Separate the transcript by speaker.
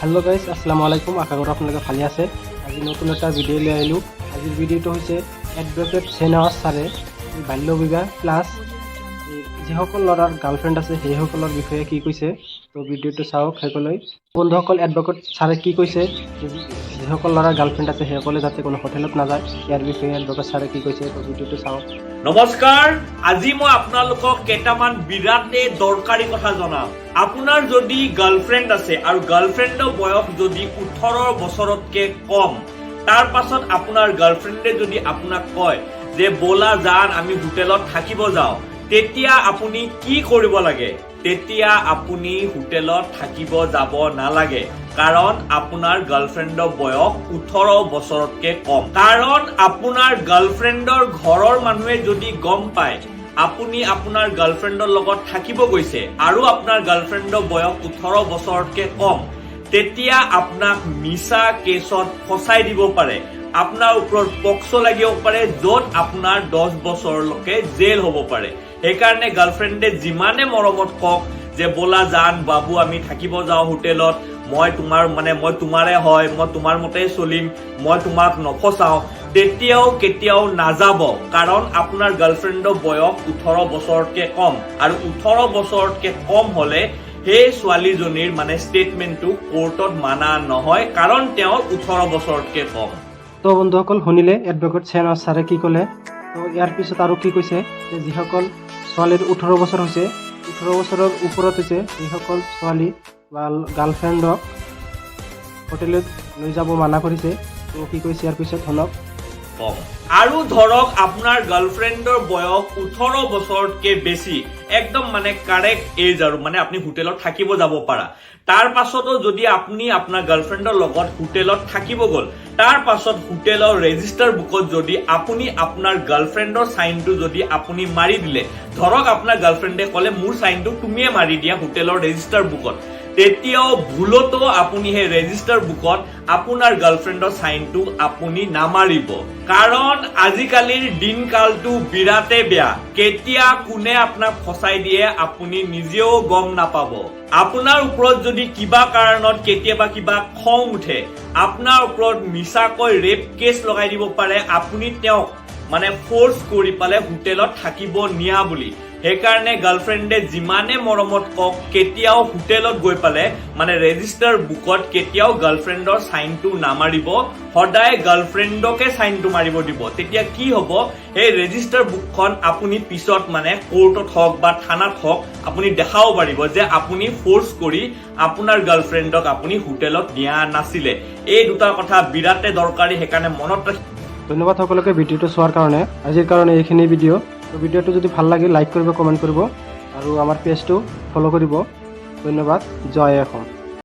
Speaker 1: Hello' guys, আসসালামু আলাইকুম। আশা কৰোঁ আপোনালোকে ভালে আছে। আজি নতুন এটা ভিডিঅ' লৈ আহিলোঁ। আজিৰ ভিডিঅ'টো হৈছে এডভকেট শ্বেহনৱাজ ছাৰে এই বাল্য বিবাহ প্লাছ এই যিসকল ল'ৰাৰ গাৰ্লফ্ৰেণ্ড আছে, সেইসকলৰ বিষয়ে কি কৈছে। তো ভিডিঅ'টো চাওক শেষলৈ। বন্ধুসকল, এডভকেট ছাৰে কি কৈছে যে যিসকল ল'ৰাৰ গাৰ্লফ্ৰেণ্ড আছে, সেইসকলে যাতে কোনো হোটেলত নাযায়, ইয়াৰ বিষয়ে এডভকেট ছাৰে কি কৈছে। তো ভিডিঅ'টো চাওক।
Speaker 2: নমস্কাৰ, আজি মই আপোনালোকক কেইটামান বিৰাটেই দৰকাৰী কথা জনাম। আপোনাৰ যদি গাৰ্লফ্ৰেণ্ড আছে আৰু গাৰ্লফ্ৰেণ্ডৰ বয়স যদি 18 বছৰতকে কম, তাৰ পাছত আপোনাৰ গাৰ্লফ্ৰেণ্ডে যদি আপোনাক কয় যে ব'লা জান, আমি হোটেলত থাকিব যাওঁ, তেতিয়া আপুনি কি কৰিব লাগে? তেতিয়া আপুনি হোটেলত থাকিব যাব নালাগে, কাৰণ আপোনাৰ গাৰ্লফ্ৰেণ্ডৰ বয়স 18 বছৰতকে কম। কাৰণ আপোনাৰ গাৰ্লফ্ৰেণ্ডৰ ঘৰৰ মানুহে যদি গম পায় আপুনি আপোনাৰ গাৰ্লফ্ৰেণ্ডৰ লগত থাকিব গৈছে আৰু আপোনাৰ গাৰ্লফ্ৰেণ্ডৰ বয়স 18 বছৰতকে কম, তেতিয়া আপোনাক মিছা কেছত ফচাই দিব পাৰে। আপোনাৰ ওপৰত পক্সো লাগিব পাৰে, য'ত আপোনাৰ 10 বছৰলৈকে জেল হ'ব পাৰে। সেইকাৰণে গাৰ্লফ্ৰেণ্ডে যিমানে মৰমত কওক যে ব'লা জান, বাবু, আমি থাকিব যাওঁ হোটেলত, মই তোমাৰ মানে মই তোমাৰে হয়, মই তোমাৰ মতেই চলিম, মই তোমাক নফচাওঁ, তেতিয়াও কেতিয়াও নাযাব। কাৰণ আপোনাৰ গাৰ্লফ্ৰেণ্ডৰ বয়স 18 বছৰতকে কম আৰু 18 বছৰতকে কম হলে সেই ছোৱালীজনীৰ মানে ষ্টেটমেণ্টটো কোৰ্টত মানা নহয়, কাৰণ তেওঁৰ 18 বছৰতকে কম।
Speaker 1: তো বন্ধুসকল, শুনিলে এডভকেট শ্বেহনৱাজ ছাৰে কি ক'লে। তো ইয়াৰ পিছত আৰু কি কৈছে যে যিসকল ছোৱালীৰ 18 বছৰ হৈছে, 18 বছৰৰ ওপৰত হৈছে, সেইসকল ছোৱালী বা গাৰ্লফ্ৰেণ্ডক হোটেলত লৈ যাব মানা কৰিছে। তো কি কৈছে ইয়াৰ পিছত শুনক।
Speaker 2: কম। আৰু ধৰক আপোনাৰ গাৰ্লফ্ৰেণ্ডৰ বয়স 18 বছৰতকে বেছি, একদম মানে কাৰেক্ট এজ আৰু মানে আপুনি হোটেলত থাকিব যাব পাৰা, তাৰ পাছতো যদি আপুনি আপোনাৰ গাৰ্লফ্ৰেণ্ডৰ লগত হোটেলত থাকিব গ'ল, তাৰ পাছত হোটেলৰ ৰেজিষ্টাৰ বুকত যদি আপুনি আপোনাৰ গাৰ্লফ্ৰেণ্ডৰ চাইনটো যদি আপুনি মাৰি দিলে, ধৰক আপোনাৰ গাৰ্লফ্ৰেণ্ডে ক'লে মোৰ চাইনটো তুমিয়ে মাৰি দিয়া হোটেলৰ ৰেজিষ্টাৰ বুকত, তেতিয়াও ভুলতো আপুনি সেই ৰেজিষ্টাৰ বুকত আপোনাৰ গাৰ্লফ্ৰেণ্ডৰ চাইনটো আপুনি নামাৰিব। কাৰণ আজিকালিৰ দিনকালটো বিৰাটেই বেয়া। কেতিয়া কোনে আপোনাক ফচাই দিয়ে, আপুনি নিজেও গম নাপাব। আপোনাৰ ওপৰত যদি কিবা কাৰণত কেতিয়াবা কিবা খং উঠে, আপোনাৰ ওপৰত মিছাকৈ ৰেপ কেছ লগাই দিব পাৰে, আপুনি তেওঁক মানে ফ'ৰ্চ কৰি পালে হোটেলত থাকিব নিয়া বুলি। সেইকাৰণে গাৰ্লফ্ৰেণ্ডে যিমানে মৰমত কওক, কেতিয়াও হোটেলত গৈ পালে মানে ৰেজিষ্টাৰ বুকত কেতিয়াও গাৰ্লফ্ৰেণ্ডৰ চাইনটো নামাৰিব। সদায় গাৰ্লফ্ৰেণ্ডকে চাইনটো মাৰিব দিব। তেতিয়া কি হ'ব, সেই ৰেজিষ্টাৰ বুকখন আপুনি পিছত মানে কোৰ্টত হওক বা থানাত হওক, আপুনি দেখাব পাৰিব যে আপুনি ফ'ৰ্চ কৰি আপোনাৰ গাৰ্লফ্ৰেণ্ডক আপুনি হোটেলত নিয়া নাছিলে। এই দুটা কথা বিৰাটে দৰকাৰী, সেইকাৰণে মনত ৰাখি
Speaker 1: ধন্যবাদ সকলোকে ভিডিঅ'টো চোৱাৰ কাৰণে। আজিৰ কাৰণে এইখিনি ভিডিঅ'। তো ভিডিঅ'টো যদি ভাল লাগে, লাইক কৰিব, কমেণ্ট কৰিব আৰু আমাৰ পেজটো ফ'ল' কৰিব। ধন্যবাদ। জয় অসম।